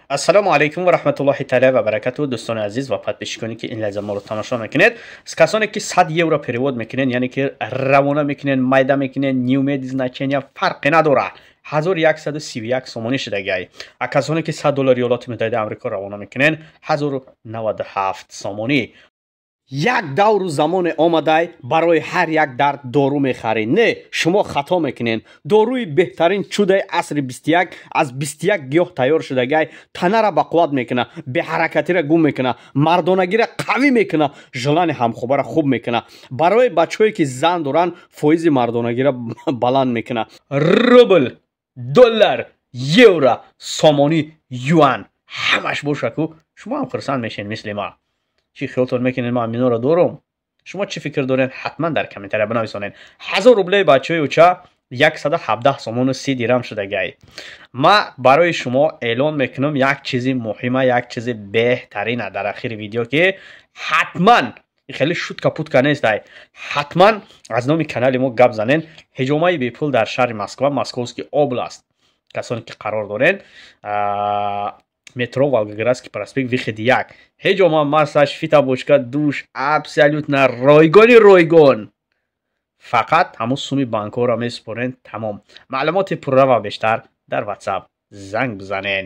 Ассалому алайкум ва раҳматуллоҳи таала ва баракатуҳ. Дӯстони азиз ва подписчиконе, ки ин лаҳза моро тамошо мекунед, касоне ки 100 евро перевод мекунед, яъне ки равона мекунед, майда мекунед, не имеет значения, фарқе надорад, 1131 сомонӣ шудагиай. А касоне ки 100 доллари Иёлоти Муттаҳидаи Амрико равона мекунед, 1097 сомонӣ. Як давру замоне омадай, барои ҳар як дард дору мехарӣ. Не, шумо хато мекунед. Доруи беҳтарин чудаи асри 21 аз 21 гиёҳ тайёр шудагай, танара бақувват мекуна, беҳаракатира гум мекуна, мардонагира қавӣ мекуна, желание ҳамхобара хуб мекуна, барои бачаҳое ки зан доранд, фоизи мардонагира баланд мекуна. Рубл, доллар, евро, сомонӣ, юан, ҳамаш бошаку, шумо ҳам хурсанд мешед мисли ма. Чӣ хиёлтон мекунед, ман миноро дорум? Шумо чӣ фикр доред, ҳатман дар комментария бинависонед. 1000 рублеи, бачаҳои уча, 117 сомону 30 дирам шудагай. Ма барои шумо эълон мекунам як чизи муҳима, як чизи беҳтарина дар ахири видео, ки ҳатман хеле шутка путка нестай, ҳатман аз номи канали мо гап занен. Ҳиҷомаи бепул дар шаҳри Москва, Московский область, касоне ки қарор доред, метро Волгоградский проспект, выход 1, ҳиҷома, массаж, фитобочка, душ, абсолютно ройгони ройгон. Фақат ҳамун суми банкҳоро месупорен, тамом. Маълумоти пурра ва бештар дар WhatsApp занг бизанен.